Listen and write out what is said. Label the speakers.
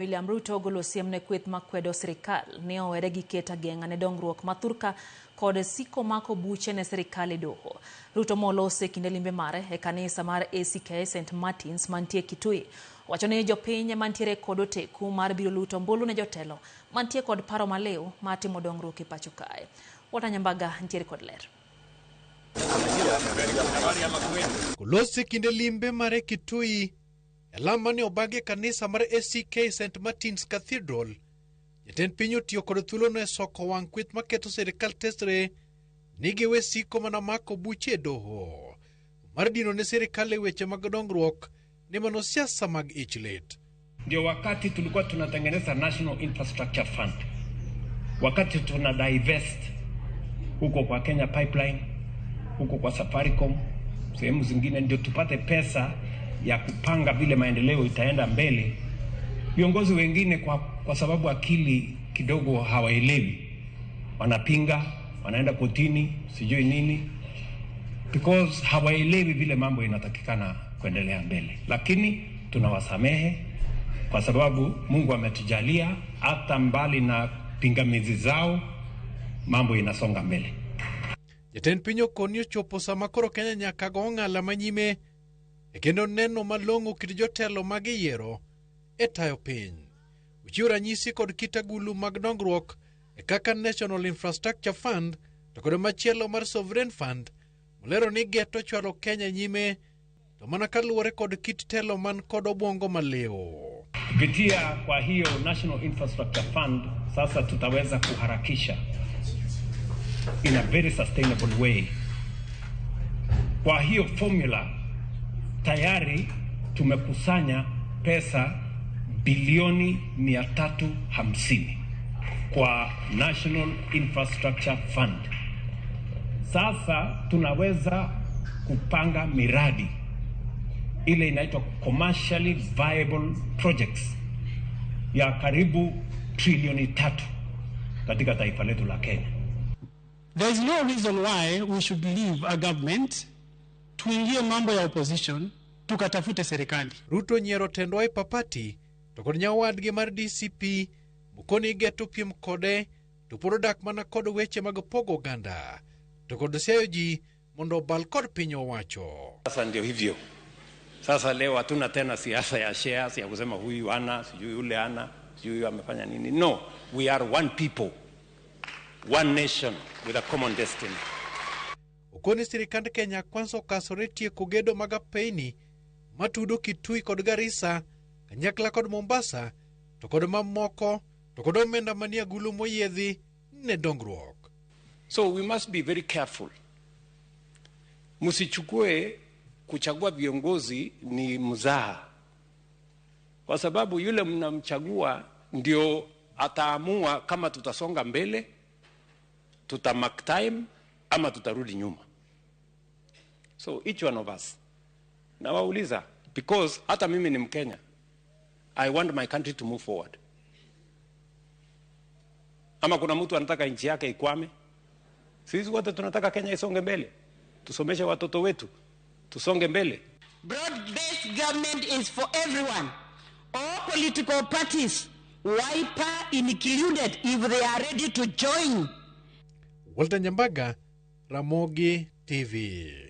Speaker 1: William Ruto ogolo siem ne kweth makwedo sirikal ni owere gi keto ageng'a ne dongruok ma thurka kod siko mako buche ne sirikal e doho. Ruto moloso e kinde limbe mare e kanisa mar ACK St Martins mantie Kitui. Owacho ni jopiny mantiere kod oteku mar biro luto ombulu ne jotelo mantie kod paro maliw mar timo dongruok e pacho kae. Walter Nyambaga ntiere kod ler.
Speaker 2: Kolosi kinde limbe mare Kitui E lam mane obagi e kanisa mar ACK St Martin's Cathedral, jatend piny otiyo kod thuolono e soko wang' kweth maketo sirikal tesre ni giwe siko mana mako buche e doho mar dino ne sirikal e weche mag dongruok ni mano siasa mag ich lit.
Speaker 3: Ndio wakati tulikuwa tunatengeneza National Infrastructure Fund, wakati tuna divest huko kwa Kenya Pipeline, huko kwa Safaricom, sehemu zingine, ndio tupate pesa ya kupanga vile maendeleo itaenda mbele. Viongozi wengine kwa sababu akili kidogo hawaelewi, wanapinga, wanaenda kotini, sijui nini, because hawaelewi vile mambo inatakikana kuendelea mbele, lakini tunawasamehe kwa sababu Mungu ametujalia hata mbali na pingamizi zao, mambo inasonga mbele.
Speaker 2: Jatend piny okoni ochopo sama koro Kenya nyaka go ong'ala manyime e kendo neno malong'o kit jotelo ma giyiero e tayo piny. Ochiwo ranyisi kod kit agulu mag dongruok e kaka National Infrastructure Fund to kod machielo mar Sovereign Fund molero ni geto chwalo Kenya nyime to mana kaluwore kod kit telo man kod obwongo maliw.
Speaker 3: Kupitia kwa hiyo National Infrastructure Fund sasa tutaweza kuharakisha in a very sustainable way. Kwa hiyo formula tayari tumekusanya pesa bilioni 350 kwa National Infrastructure Fund. Sasa tunaweza kupanga miradi ile inaitwa commercially viable projects ya karibu trilioni 3 katika taifa letu la Kenya.
Speaker 4: There is no reason why we should leave a government tuingie mambo ya opposition tukatafute serikali.
Speaker 2: Ruto nyiero tend Wiper Party to kod nyawadgi mar DCP mokoni geto piem kode to pod odak mana kod weche mag pogo oganda to kod siayo ji mondo obal kod piny owacho.
Speaker 3: Sasa ndio hivyo. Sasa leo hatuna tena siasa ya shares ya kusema huyu ana sijui yule ana sijui huyu amefanya nini. No, we are one people, one nation with a common destiny.
Speaker 2: Okoni sirikand Kenya Kwanza okasore tieko gedo mag apeyni matudo Kitui kod Garissa kanyakla kod Mombasa to kod mamoko to kod omenda manie agulu moyiedhi ne dongruok.
Speaker 3: So we must be very careful. Msichukue kuchagua viongozi ni mzaha, kwa sababu yule mnamchagua ndio ataamua kama tutasonga mbele, tuta mark time ama tutarudi nyuma. So each one of us, nawauliza because hata mimi ni Mkenya, I want my country to move forward. Ama kuna mtu anataka nchi yake ikwame? Sisi wote tunataka Kenya isonge mbele, tusomeshe watoto wetu, tusonge mbele.
Speaker 5: Broad-based government is for everyone. All political parties, Wiper included, if they are ready to join.
Speaker 2: Walter Nyambaga, Ramogi TV.